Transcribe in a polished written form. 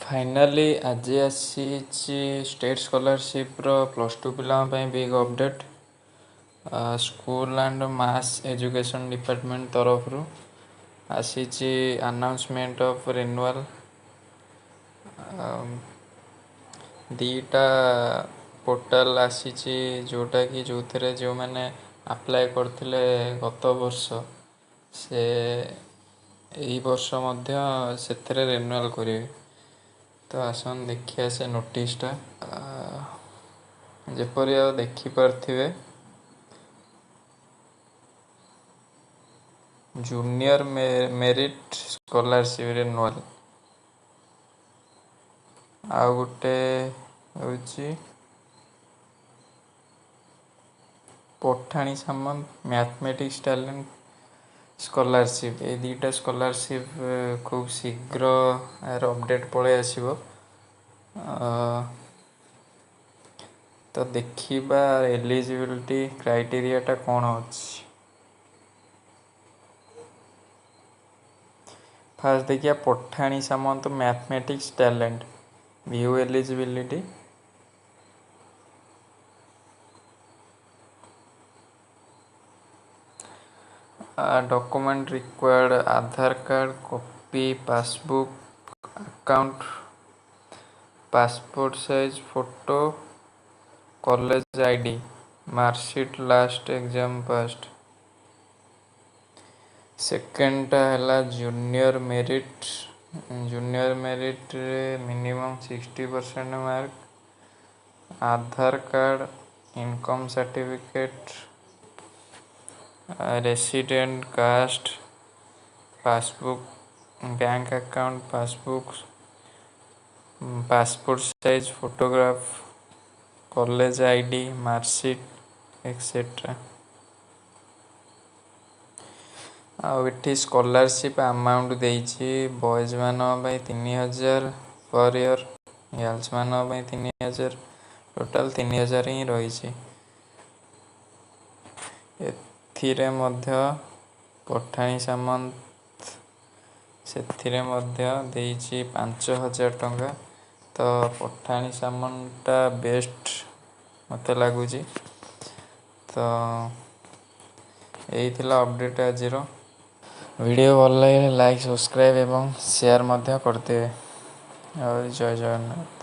Finally ଆଜି ଆସିଛି state ସ୍କଲାରସିପ୍ର +2 ପିଲାଙ୍କ ପାଇଁ big update. School and Mass Education Department ତରଫରୁ ଆସିଛି ଆନାଉନ୍ସମେଣ୍ଟ ଅଫ୍ ରିନ୍ୟୁଆଲ୍। ଦୁଇଟା ପୋର୍ଟାଲ ଆସିଛି, ଯେଉଁଟାକି ଯେଉଁଥିରେ ଯେଉଁମାନେ ଆପ୍ଲାଏ କରିଥିଲେ ଗତ ବର୍ଷ, ସେ ଏଇ ବର୍ଷ ମଧ୍ୟ ସେଥିରେ ରିନ୍ୟୁଆଲ୍ କରିବେ। ତ ଆସନ୍ତୁ ଦେଖିବା ସେ ନୋଟିସଟା। ଯେପରି ଆଉ ଦେଖିପାରୁଥିବେ, ଜୁନିୟର ମେରିଟ୍ ସ୍କଲାରସିପ୍ ରିନ୍ୟୁଆଲ୍, ଆଉ ଗୋଟେ ହେଉଛି Pathani Samanta mathematics talent scholarship. ଏଇ ଦୁଇଟା ସ୍କଲାରସିପ୍ ଖୁବ୍ ଶୀଘ୍ର ଏହାର ଅପଡ଼େଟ୍ ପଳେଇ ଆସିବ। ତ ଦେଖିବା ଏଲିଜିବିଲିଟି କ୍ରାଇଟେରିଆଟା କ'ଣ ଅଛି। ଫାର୍ଷ୍ଟ ଦେଖିବା Pathani Samanta mathematics talent. View eligibility. Document required: Aadhaar card copy, passbook, account, passport size photo, college ID, marksheet, last exam passed. ସେକେଣ୍ଡଟା ହେଲା ଜୁନିୟର ମେରିଟ୍। ଜୁନିୟର ମେରିଟ୍ରେ minimum 60% mark, Aadhaar card, income certificate, resident caste, passbook, bank account passbook, passport size photograph, college ID, marksheet, etcetera. ଆଉ ଏଠି scholarship amount ଦେଇଛି, boys ମାନଙ୍କ ପାଇଁ 3000 per year, ଗାର୍ଲସମାନଙ୍କ ପାଇଁ 3000। Total 3000 ହିଁ ରହିଛି। ଏଥିରେ ମଧ୍ୟ ପଠାଣି ସାମନ୍ତ, ସେଥିରେ ମଧ୍ୟ ଦେଇଛି 5000 ଟଙ୍କା। ତ ପଠାଣି ସାମନ୍ତଟା ବେଷ୍ଟ ମୋତେ ଲାଗୁଛି। ତ ଏଇ ଥିଲା ଅପଡ଼େଟ୍ ଆଜିର। ଭିଡ଼ିଓ ଭଲ ଲାଗିଲେ ଲାଇକ୍, ସବସ୍କ୍ରାଇବ୍ ଏବଂ ସେୟାର ମଧ୍ୟ କରିଦେବେ। ଆଉ ଜୟ ଜଗନ୍ନାଥ।